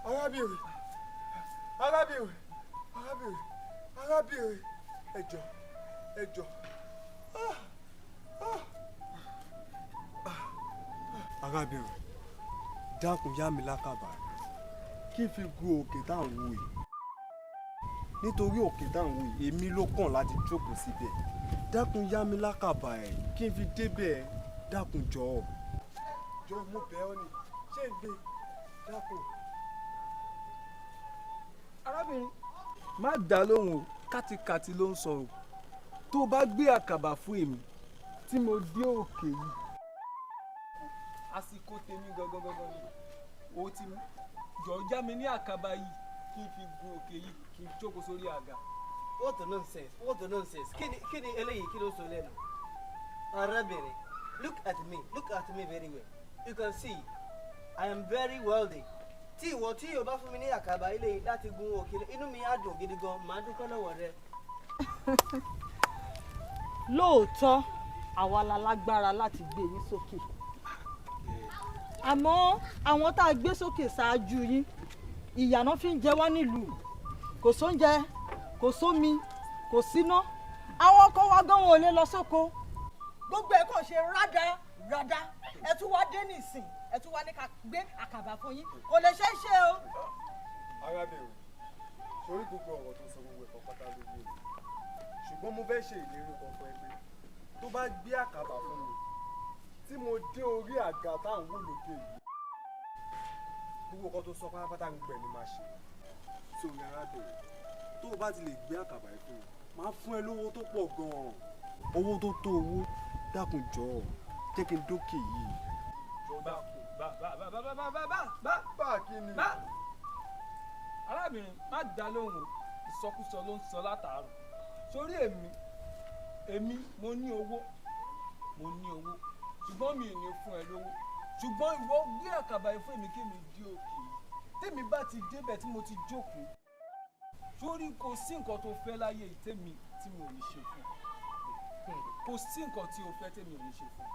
Arábìnrin, arábìnrin, arábìnrin, arábìnrin, ẹ jọ̀ọ́, ẹ jọ̀ọ́. Ah, ah, ah. Arábìnrin, dákun, yá mi lákàbà kí n fi gun òkè tá à ń wò yìí, nítorí òkè tá à ń wò yìí, èmi ló kàn láti jókòó síbẹ̀. Dákun, yá mi lákàbà ẹ̀ kí n fi débẹ̀. Dákun, jọ̀ọ́, jọ̀ọ́, mo bẹ̀ ọ́ ni. Ṣé ń gbé? Dákun. Arábìnrin, má dá lóhùn o. Kátikàti ló ń sọ o. Tó bá gbé àkàbà fún èmi tí mo dé òkè yìí, àsìkò tèmi gangan gangan ni o ti mú. Jọ̀ọ́, já mi ní àkàbà yìí kí n fi gun òkè yìí, kí n jókòó sórí àga. What the nonsense! What the nonsense! Kí ni eléyìí? Kí ló sọ lẹ́nu? Arábìnrin, look at me, look at me very well. You can see I am very wealthy. Tí ìwọ tí o bá fún mi ní àkàbà ilé yìí láti gun òkè, inú mi á dùn gidi gan, màá dúpẹ́ lọ́wọ́ rẹ. Lóòótọ́, àwa la lágbára láti gbé yín sókè, àmọ́ àwọn tá a gbé sókè ṣáájú yín, ìyà náà fi ń jẹ wá nílùú. Kò sóúnjẹ, kò sómi, kò síná. Àwọn ọkọ wa gan wọn ò lè lọ sóko. Gbogbo ẹ̀ kàn ṣe rádá rádá. Ẹ tún wá dé nísìn, ẹ tún wá ní ká gbé àkàbà fún yín. Kò lè ṣeé ṣe o. Arábìnrin, sórí gbogbo ọ̀rọ̀ tó sọ, gbogbo ẹ̀kọ́ pátá ló yé mi, ṣùgbọ́n mo fẹ́ ṣe ìlérí kan fún ẹ pé tó bá gbé àkàbà fún mi tí mo dé orí àga tá à ń wò lókè yìí, gbogbo nǹkan tó sọ pátápátá, gbogbo ẹ̀ ni máa ṣe. Sórí, arábìnrin, tó o bá ti lè gbé àkàbà yìí fún mi, máa fún ẹ lówó tó pọ̀ gan-an, owó tó tó owó. Dákun, jọ̀ọ́, jẹ́ kí n dókè yìí. Bá bá bá bá bá bá bá bá bá. Bá kí ni? Bá arábìnrin, má dá lóhùn o. Ìsọkúsọ ló ń sọ látàárọ̀. Sórí èmi, èmi mo ní owó, mo ní owó, ṣùgbọ́n mi ì ní fún ẹ lówó. Ṣùgbọ́n ìwọ gbé àkàbà yìí fún èmi kí mi dé òkè yìí. Tèmi bá ti débẹ̀ tí mo ti jókòó sórí, kò sí nǹkan tó fẹ́ láyé yìí tèmi tí mi ò ní ṣe fún ẹ. Kò sí nǹkan tí o fẹ́ tèmi ò ní ṣe fún ẹ.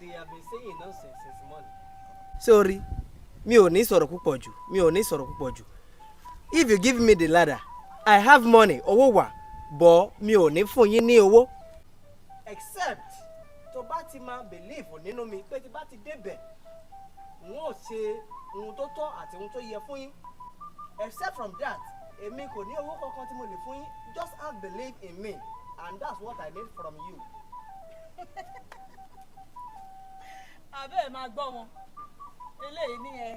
They have been saying nonsense since morning. Sorry, mi ò ní sọ̀rọ̀ púpọ̀ jù, mi ò ní sọ̀rọ̀ púpọ̀ jù. If you give me the ladder, I have money, owó wà, but mi ò ní fún yín ní owó. Except tó bá ti máa believe nínú mi pé tí bá ti débẹ̀, n ó ṣe ohun tó tọ́ àti ohun tó yẹ fún yín. Except from that, èmi kò ní owó kankan tí mo lè fún yín. Just have belief in me and that's what I need from you. Àbẹ́ ẹ̀ máa gbọ́ wọn. Eléyìí ní ẹ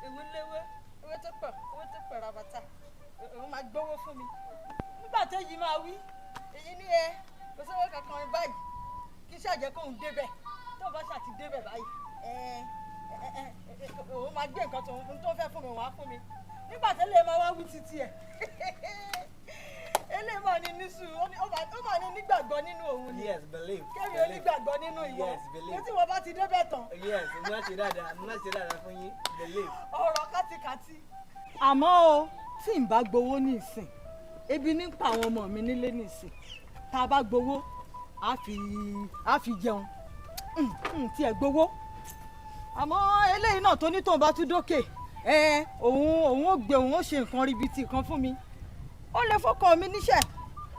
ewu léwé, ewé tó pọ̀, owó tó pọ̀ rabata, òun máa gbówó fún mi. Nígbà tó yìí máa wí èyí ní ẹ kò sówó kankan báyìí, kí ṣàjẹ́ kóun débẹ̀. Tó bá ṣàti débẹ̀ báyìí, ẹ ẹ ẹ òun máa gbé nǹkan tó fẹ́ fún mi, òun á fún mi. Nígbà tó lè máa wá wí títí ẹ̀, eléyìí máa ní ní sùúrù, ó máa ní nígbàgbọ́ nínú òun ni. Yes, believe. Kẹ́mi onígbàgbọ́ nínú ìwọ. Yes, believe. Tí wọ́n bá ti débẹ̀ tán. Yes, mo máa ṣe dáadáa, mo máa ṣe dáadáa fún yín. Believe. Ọ̀rọ̀ kátikàti. Àmọ́ o, tí n bá gbowó ní ìsìn, ebi ní pa àwọn ọmọ mi nílé ní ìsìn. Tá a bá gbowó, á fi jẹun tí ẹ gbowó. Àmọ́ eléyìí náà tó ní tóun bá tún dókè ẹ, òun ó gbé, òun ó ṣe nǹkan ribiti kan fún mi. Ó lè fọkọ mi níṣẹ́,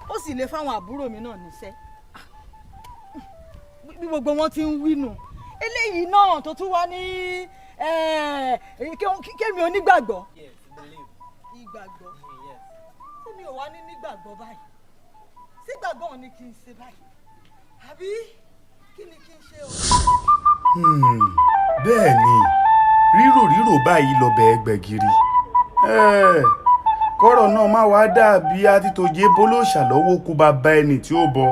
ó sì lè fáwọn àbúrò mi náà níṣẹ́. Bí gbogbo wọn ti ń wí nù. Eléyìí náà tó tún wá ní kémi onígbàgbọ́. Yes, believe. Ìgbàgbọ́? Yes. Tí mi ò wá ní nígbàgbọ́ báyìí, sígbàgbọ́ òun ni kí n ṣe báyìí, àbí kí ni kí n ṣe o? Bẹ́ẹ̀ ni, rírò rírò báyìí lọ́bẹ̀ ẹgbẹ̀gìrì. Kọ́rọ̀ náà má wàá dàbí àtìtòjé bólóṣà lọ́wọ́ kú bàbá ẹni tí ó bọ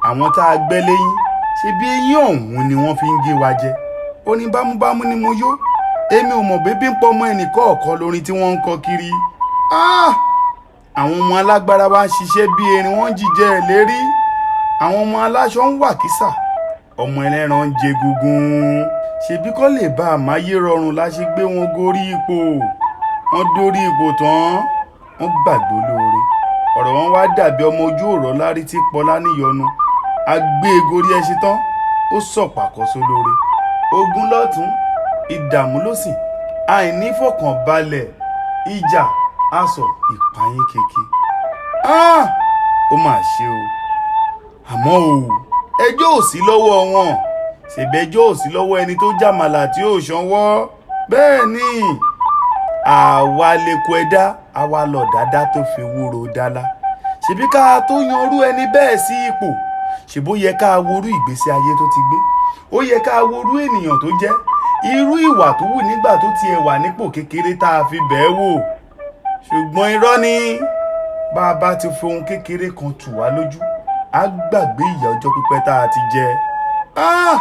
àwọn tá a gbẹ́ lẹ́yìn. Ṣe bí eyín ọ̀hún ni wọ́n fi ń gé wa jẹ. Ó ní bámúbámú ni mo yó, èmi ò mọ̀ bébí ń pọmọ ẹnì kọ̀ọ̀kan lórin tí wọ́n ń kọ kiri. Ah! Àwọn ọmọ alágbára wa ń ṣiṣẹ́ bí erin, wọ́n ń jíjẹ ìlérí. Àwọn ọmọ aláṣọ ń wà kísà, ọmọ ẹlẹ́ran ń jẹ gungun. Ṣebí kọ́ lè bá àmáyé rọrùn la ṣe gbé wọn gorí ipò. Wọ́n dórí ipò tán, wọ́n gbàgbó lóore. Ọ̀rọ̀ wọn wá dàbí ọmọ ojú ọ̀rọ̀ lárí tí pọlá níyọnu. A gbé e gorí ẹṣin tán, ó sọ̀pàkọ́ sólóore. Ogun lọ́tún, ìdààmú lósì, àìnífọ̀kànbalẹ̀, ìjà, asọ̀, ìpayín keke. Ah! Ó mà ṣe o. Àmọ́ o, ẹjọ́ ò sí lọ́wọ́ wọn. Ṣèbẹ́jọ́ ò sí lọ́wọ́ ẹni tó jàmàlà tí ò ṣanwọ́. Bẹ́ẹ̀ ni, àwa lè kó ẹ̀dá, àwa lọ dáadáa tó fi wúro dálá. Ṣèbí ká tó yanrú ẹni bẹ́ẹ̀ sí ipò, ṣèbó yẹ ká worú ìgbésí ayé tó ti gbé, ó yẹ ká worú ènìyàn tó jẹ́, irú ìwà tó wù nígbà tó tiẹ̀ wà nípò kékeré tá a fi bẹ́ẹ̀ wò. Ṣùgbọ́n irọ́ ni, bá a bá ti fi ohun kékeré kan tù wá lójú, á gbàgbé ìyà ọjọ́ pípẹ́ tá a ti jẹ. Ah!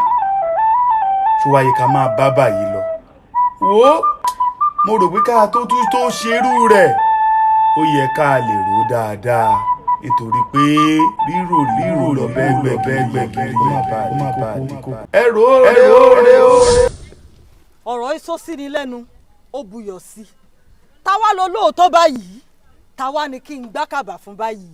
Ṣó wáyé ká máa bá báyìí lọ? Wò ó, mo rò pé ká tó tún tó ṣerú rẹ̀, ó yẹ ká lè rò ó dáadáa, nítorí pé rírò rírò lọ bẹ́ẹ̀ gbẹ́gbẹ́ kó má bàa di kókó. Ẹ rò ó rè ó rè ó. Ọ̀rọ̀ iṣó sí ni lẹ́nu, ó buyọ̀ sí i. Táwa lọ lóòótọ́ báyìí? Táwa ni kí n gbákàbà fún báyìí?